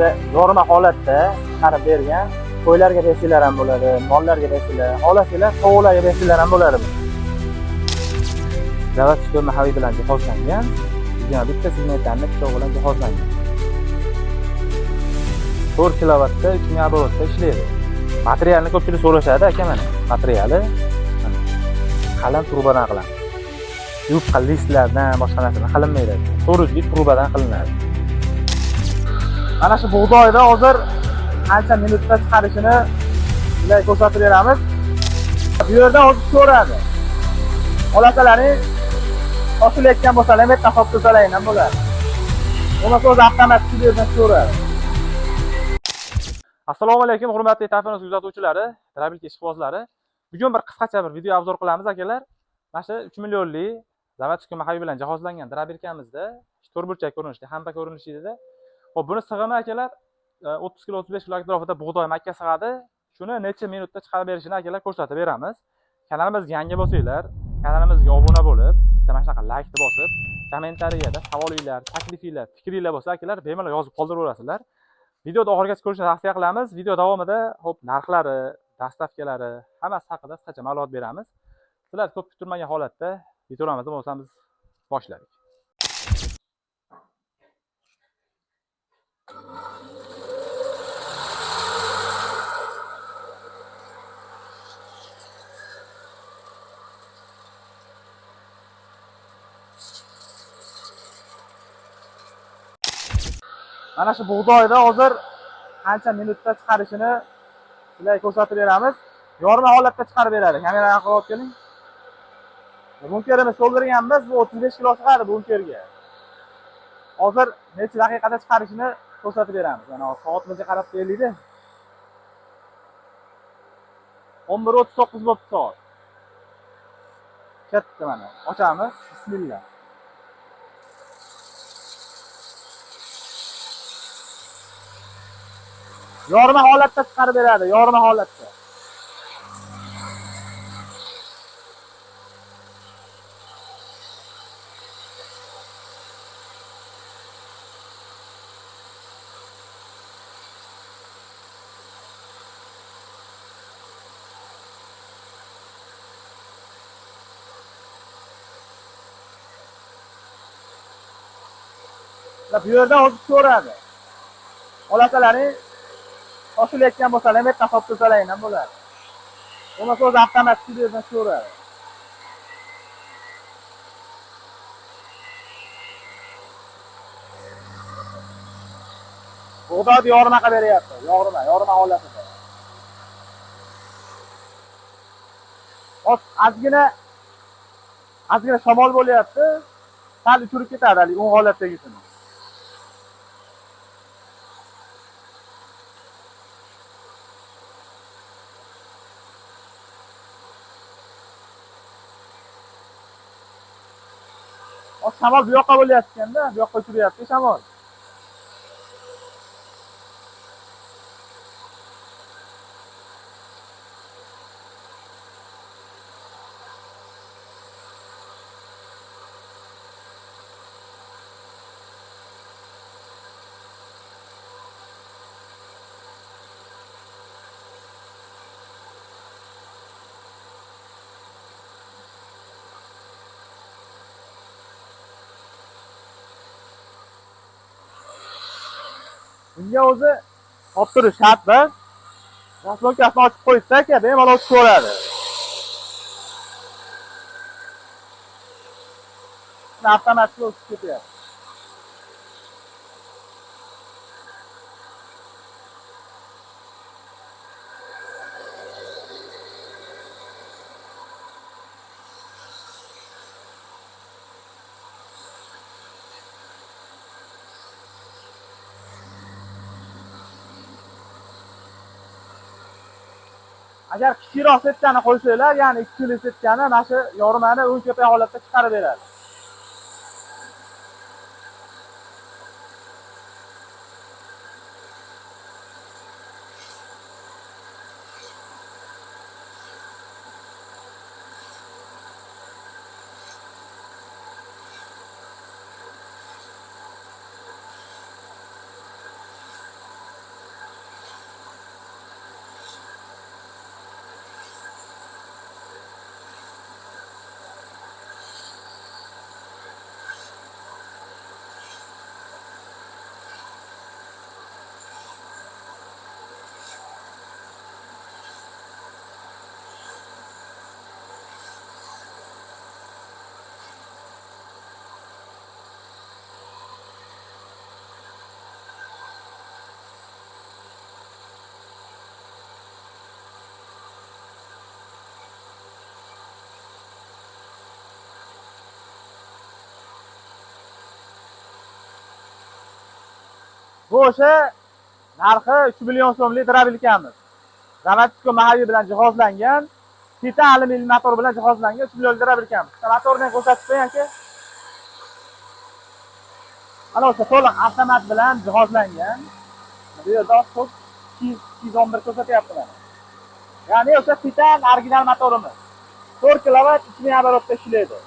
O'sha yorma holatda chiqarib bergan qo'ylarga bersanglar ham bo'ladi, mollarga bersanglar, xohlasanglar tovuqlarga bersanglar ham bo'ladi. Zavodskoy mahaviy bilan jihozlangan, 21 ta segmentlarni pichog'i bilan jihozlangan. 4 kilovatda 3000 oborotda ishlaydi. Materialni ko'pchilik so'rashadi aka mana. Materiali mana qalin trubadan qilinadi. Yupqa listlardan boshqa narsadan qilinmaydi. 400lik trubadan qilinadi. Mana shu bug'doyda hozir qancha minutda chiqarishini sizlarga ko'rsatib beramiz. Bu yerda hozir ko'radi. Xohlasalaring shoshilayotgan bo'lsalar ham bitta hisob tursalaring ham bo'ladi. Bo'lmasa o'zi avtomatik bu yerdan ko'radi. Assalomu alaykum hurmatli Tafinoz kuzatuvchilari, Drabilka ishqibozlari. Bugun bir qisqacha bir video obzor qilamiz akalar. Mana shu 3 millionlik zavodskoy mahaviy bilan jihozlangan Drabilkamizda to'rtburchak ko'rinishda, hampa ko'rinishida. Xo'p, buni sig'imi akalar 30 kilo 35 kilo atrofida bug'doy makka sig'adi. Shuni necha minutda chiqarib berishini akalar ko'rsatib beramiz. Kanalimizga yangi bo'lsanglar, kanalimizga obuna bo'lib, bitta mana shunaqa like bosib, kommentariyada savolinglar, taklifinglar, fikringlar bo'lsa akalar bemalol yozib qoldiraverasizlar. Videoda oxirigacha ko'rishni tavsiya qilamiz. Video davomida xo'p narxlari, dastavkalari, hammasi haqida qisqacha ma'lumot beramiz. Sizlar ko'p kuttirmagan holatda videomizni bo'lsa biz boshladik. Mana shu bug'doyda hozir qancha minutda chiqarishini sizlarga ko'rsatib beramiz. Yorma holatda chiqarib beradi. Kamerani yaqinroq olib keling. Bunkerimiz to'ldirganmiz, bu 35 kilo sig'adi bunkerga. Hozir necha daqiqada chiqarishini ko'rsatib beramiz. Mana soatimizga qarab kelaylik. 11:39 bo'libdi soat. Katta mana. Ochamiz. Bismillah. Yorma holatda chiqarib beradi, yorma holatda. Bu yerda hozir ko'radi. Xohlasalaring shoshilayotgan bo'lsalar ham bitta hisob tursalaring ham bo'ladi. Bo'lmasa o'zi avtomatik bu yerdan ko'radi. Bug'doyni yorma qilib beryapti, yorma holatida. Hozir ozgina shamol bo'lyapti, sal uchirib ketadi hali o'ng holatdagisini. Shamol bu yoqqa bo'lyapti ekanda, bu yoqqa uchiryapti shamol. Bunga o'zi olib turish shart emas. Zaslonkasini ochib qo'ysa aka, bemalol ko'radi. Avtomatik o'tib ketyapti. Agar kichikroq setkani qo'ysanglar, ya'ni 2 kilo setkani mana shu yormani o'ng ko'pak holatda chiqarib beradi. Bu o'sha narxi 3 million so'mlik дробилка miz. Заводской маховик bilan jihozlangan, Titan alyumin motor bilan jihozlangan 3 millionlik дробилка miz. Motorni ham ko'rsatib qo'ying aka. Mana o'sha to'liq avtomat bilan jihozlangan. Bu yerda to'p 211 ko'rsatyapti mana. Ya'ni o'sha Titan original motorimiz. 4 kilovat 3000 оборот da ishlaydi.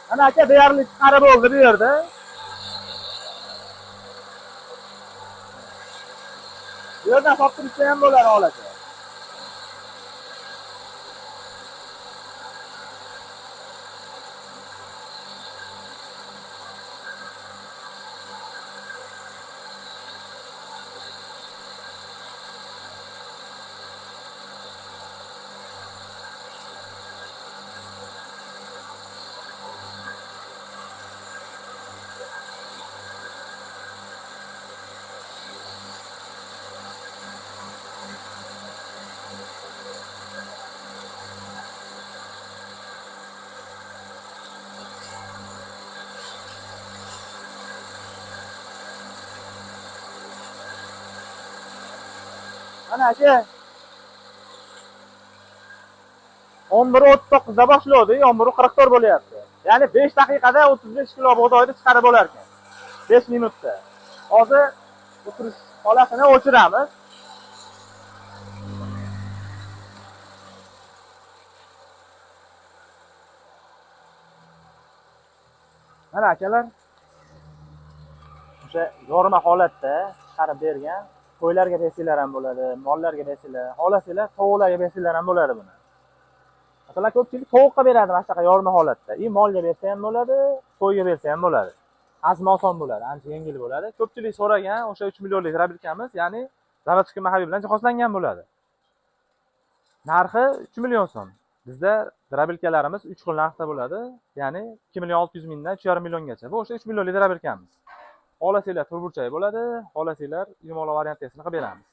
Mana aka deyarli chiqarib bo'ldi bu yerda. Bu yerdan sottirishsa ham bo'ladi holati. Mana aka 11:39 da boshladi, 11:44 bo'lyapti. Ya'ni 5 daqiqada 35 kilo bug'doyni chiqarib bo'lar ekan. 5 minutda. Hozir o'tirish holatini o'chiramiz. Mana akalar, o'sha yorma holatda chiqarib bergan. Qo'ylarga bersanglar ham bo'ladi, mollarga bersanglar, xohlasanglar tovuqlarga bersanglar ham bo'ladi buni. Masalan, ko'pchilik tovuqqa beradi mana shunaqa yorma holatda. Molga bersa ham bo'ladi, qo'yga bersa ham bo'ladi. Hazmi oson bo'ladi, ancha yengil bo'ladi. Ko'pchilik so'ragan o'sha 3 millionlik дробилка miz, ya'ni заводской маховик bilan jihozlangan bo'ladi. Narxi 3 million so'm. Bizda дробилка larimiz 3 xil narxda bo'ladi, ya'ni 2 million 600 mingdan 3,5 milliongacha. Bu o'sha 3 millionlik дробилка miz. Xohlasanglar to'rtburchak bo'ladi, xohlasanglar yumaloq variantasini qilib beramiz.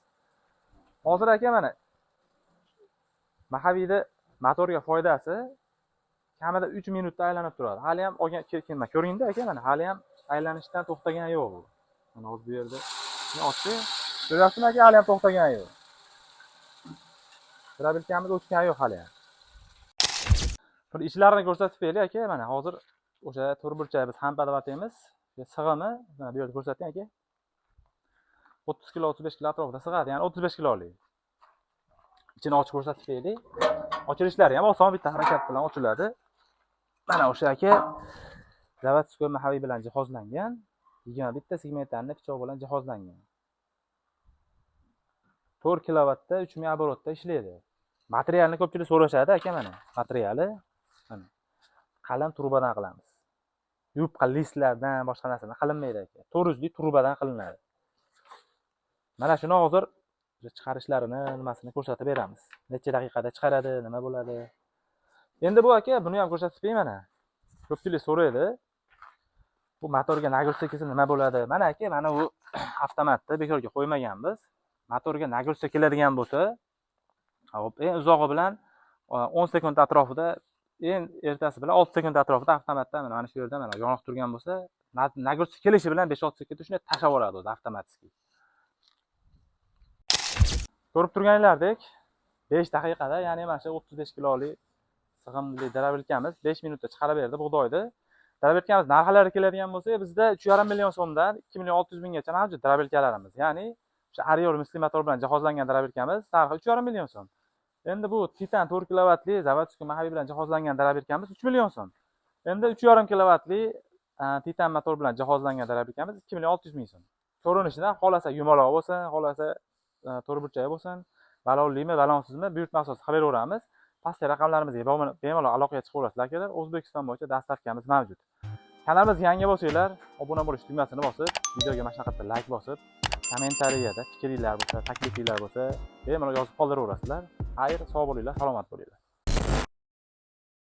Hozir aka mana маховик ni motorga foydasi kamida 3 minutda aylanib turadi. Hali ham olgan kelganman. Ko'ringda aka mana hali ham aylanishdan to'xtagani yo'q bu. Mana hozir bu yerda ochdi. Ko'ryapsizmi aka, hali ham to'xtagani yo'q. Дробилка miz o'chgani yo'q hali ham. Bir ishlarini ko'rsatib beraylik aka. Mana hozir o'sha to'rtburchak biz hampa deb ataymiz. Sig'imi mana bu yerda ko'rsating aka. 30 kilo, 35 kilo atrofida sig'adi, ya'ni 35 kilolik. Ichini ochib ko'rsatib beraylik. Ochilishlari ham oson, bitta harakat bilan ochiladi. Mana o'sha aka заводской маховик bilan jihozlangan, 21 segmentlarni pichoq bilan jihozlangan. 4 kilovatda 3000 оборот da ishlaydi. Materialni ko'pchilik so'rashadi aka mana. Materiali mana qalin trubadan qilamiz. Yupqa listlardan boshqa narsadan qilinmaydi aka. 400 lik trubadan qilinadi. Mana shuni hozir chiqarishlarini nimasini ko'rsatib beramiz. Necha daqiqada chiqaradi, nima bo'ladi. Endi bu aka buni ham ko'rsatib bering mana. Ko'pchilik so'raydi. Bu motorga нагрузка kelsa nima bo'ladi? Mana aka, mana bu avtomatni bekorga qo'ymaganmiz. Motorga нагрузка keladigan bo'lsa, hop, eng uzog'i bilan 10 sekund atrofida, eng ertasi bilan 6 sekund atrofida avtomatda mana shu yerda mana yoniq turgan bo'lsa, нагрузка kelishi bilan 5-6 sekundda shunday tashlab yuboradi o'zi avtomatik. Ko'rib turganinglardek 5 daqiqada, ya'ni mana shu 35 kilolik sig'imli дробилка miz 5 minutda chiqarib berdi bug'doyni. Дробилка miz narxlari keladigan bo'lsa, bizda 3,5 million so'mdan 2 million 600 minggacha mavjud дробилка larimiz. Ya'ni o'sha Arior misli motor bilan jihozlangan дробилка miz narxi 3,5 million so'm. Endi bu Titan 4 kilovatli заводской маховик bilan jihozlangan дробилка miz 3 million so'm. Endi 3,5 kilovatli Titan motor bilan jihozlangan дробилка miz 2 million 600 ming so'm. Ko'rinishidan xohlasa yumaloq bo'lsin, xohlasa to'rtburchak bo'lsin, balonlimi, balonsizmi buyurtma asosida xabar beraveramiz. Pastki raqamlarimizga bemalol aloqaga chiqaverasizlar akalar. O'zbekiston bo'yicha доставка miz mavjud. Kanalimizga yangi bo'lsanglar, obuna bo'lish tugmasini bosib, videoga mana shunaqa like bosib, kommentariyada fikringlar bo'lsa, taklifinglar bo'lsa, bemalol yozib qoldiraverasizlar. Xayr, sog' bo'linglar, salomat bo'linglar.